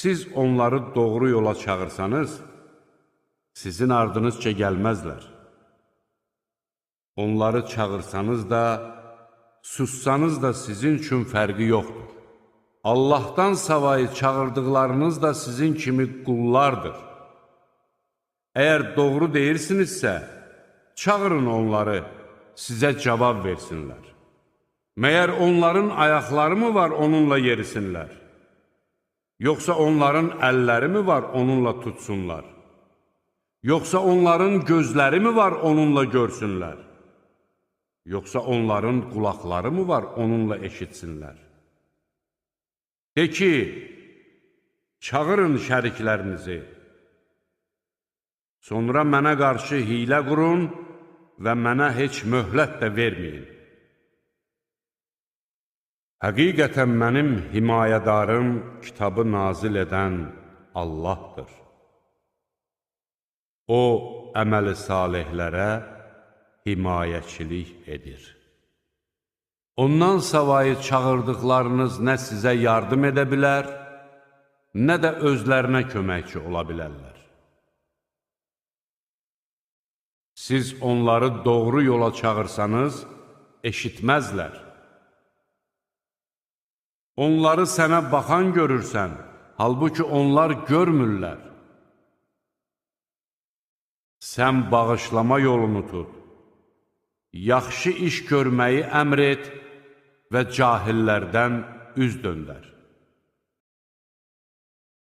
Siz onları doğru yola çağırsanız, sizin ardınızca gəlməzlər. Onları çağırsanız da, sussanız da sizin üçün fərqi yoxdur. Allahdan savayı çağırdıqlarınız da sizin kimi qullardır. Əgər doğru deyirsinizsə, çağırın onları, sizə cavab versinlər. Məyər onların ayaqları mı var onunla yerisinlər? Yoxsa onların əlləri mi var onunla tutsunlar? Yoxsa onların gözləri mi var onunla görsünlər? Yoxsa onların qulaqları mı var onunla eşitsinlər? De ki, çağırın şəriklərinizi. Sonra mənə qarşı hiylə qurun və mənə heç möhlət də verməyin. Həqiqətən mənim himayədarım kitabı nazil edən Allahdır. O, əməli salihlərə himayəçilik edir. Ondan savayı çağırdıqlarınız nə sizə yardım edə bilər, nə də özlərinə köməkçi ola bilərlər. Siz onları doğru yola çağırsanız, eşitməzlər. Onları sənə baxan görürsən, halbuki onlar görmürlər. Sən bağışlama yolunu tut, yaxşı iş görməyi əmr et və cahillərdən üz döndər.